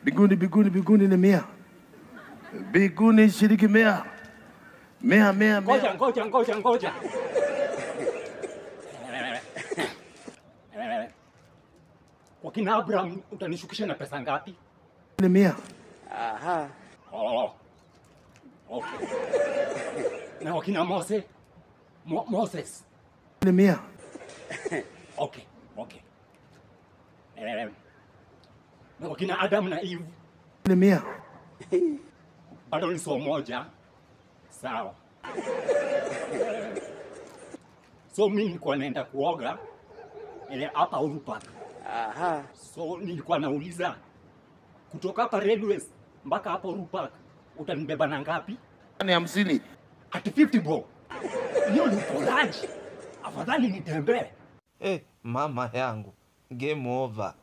Biguni, biguni, biguni ni 100. Biguni shilingi 100. 100, 100, Ngoja, 100. ngoja, ngoja, ngoja. Kwa kina Abraham utanishukisha na pesa ngapi? Ni 100. Oh. Okay. Na wakina Mose? Moses. Ni 100. Okay, okay. Na wakina Adam na Eve Ni 100. bado ni somo moja. Sawa. So mimi nilikuwa naenda kuoga ile hapa Uhuru Park. So nilikuwa nauliza kutoka hapa Railways mpaka hapa Uhuru Park utanibeba na ngapi? Ni 50. At 50 bro. Hiyo ni uporaji. Afadhali nitembee. Mama yangu, game over.